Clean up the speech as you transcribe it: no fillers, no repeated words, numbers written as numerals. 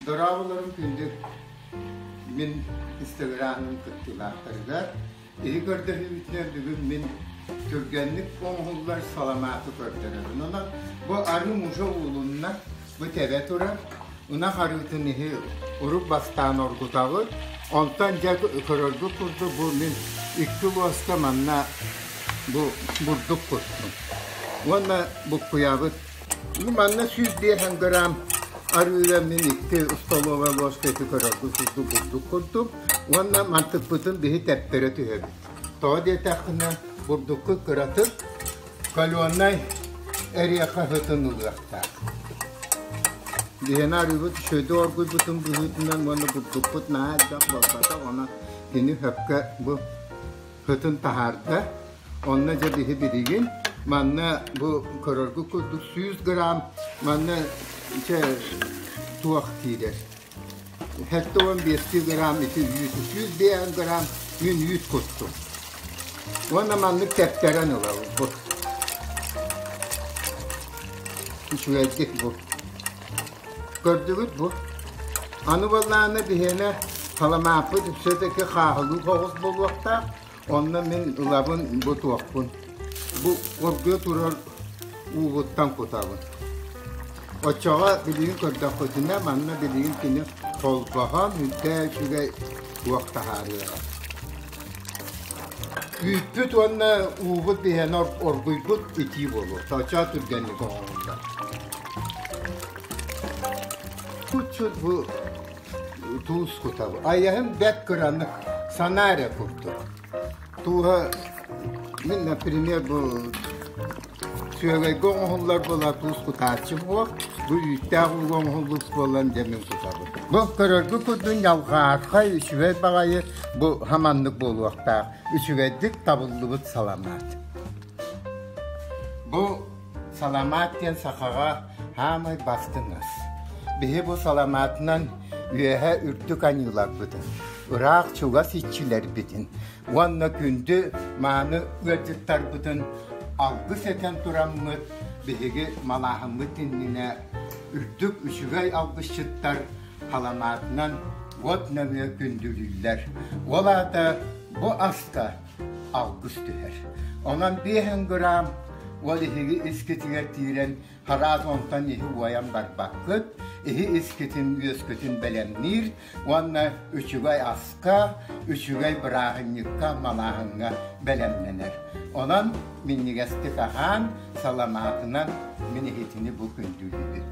Дорооболорум күндү мин инстаграмым кыттыылаахтарыгар иһи көрдөһүүбүтүнэн бүгүн мин түргэнник оҥоһуллар саламааты көрдөрөбүн. Онон бу арыы мужа уулунна, бу тэбэ турар. Ынах арыытын иһи урук бастаан оргутабыт. Онтон дьэ көрөргүт курдук бу мин икки луоска манна бу бурдук куттум. Уонна буккуйабыт. Манна 105 грамм арыыга мин икки столовая ложка эти көрөргүт курдук бурдук курдук уонна мантыкпытын биһи тэптэрэ түһэбит. Тоҕо диэтэххинэ бурдукку кыратык каленай эриэхэ сытын ылыахтаах. Биһиэнэ арыыбыт үчүгэйдик оргуйбутун быһыытынан уонна бурдукпут наһаа элбэх буолбатах, онон кини сөпкө бу Һытын таһаарда. Онно дьэ биһи билигин манна бу көрөргүт курдук 100 грамм манна чэ туох киирэр. 75 грамм ити үүт, 105 грамм мин үүт куттум. Уонна маннык тэптэрэн ылабын бу. Үчүгэйдик бу. Көрдүгүт бу. Аны буоллаҕына биһиэнэ саламааппыт все-таки хааһылыы соҕус буолуохтаах. Онно мин ылабын бу туохпун. Бу оргуйа турар уубуттан кутабын. Оччоҕо билигин көрдөххүтүнэ манна билигин кини холбоһон үрдээ үчүгэй туох таһаарыаҕа. Үүппүт уонна уубут биһиэнэ оргуйбут итии буолуо. Оччоҕо түргэнник оҥоһуллар. Куччут бу туус кутабы. Айаһым бэт кыранык санаа эрэ курдук. Тууһа мин, например, бу сүөгэйгэ оҥоһуллар буола туус кутааччы буолуох, бу үүттээх ууга оҥоһуллубут буолан дьэ мин кутабын. Бу көрөргүт курдук ньалҕаархай үчүгэй баҕайы бу хаманнык буолуохтаах. Үчүгэйдик табыллыбыт саламаат. Бу Саламаат диэн сахаҕа хаамай бастыҥ ас. Биһи бу саламаатынан үөһэ үрдүк аньыыларбытын, ыраах-чугас иччилэрбитин уонна күндү мааны ыалдьыттарбытын алгыс этэн тураммыт биһиги малааһыммыт иннинэ үрдүк үчүгэй алгысчыттар саламаатынан уот нөҥүө күндүлүүллэр. Ол аата бу аска алгыс түһэр. Онон биэһин грамм ол иһиги искитигэр киирэн хараас онтон иһи уойан барбаккыт, иһи искитин үөскүтүн бэлэмниир уонна үчүгэй аска, үчүгэй бырааһынньыкка, малааһыҥҥа бэлэмнэнэр. Онон минньигэстик аһаан, саламаатынан мин иһитини бу күндүлүүбүн.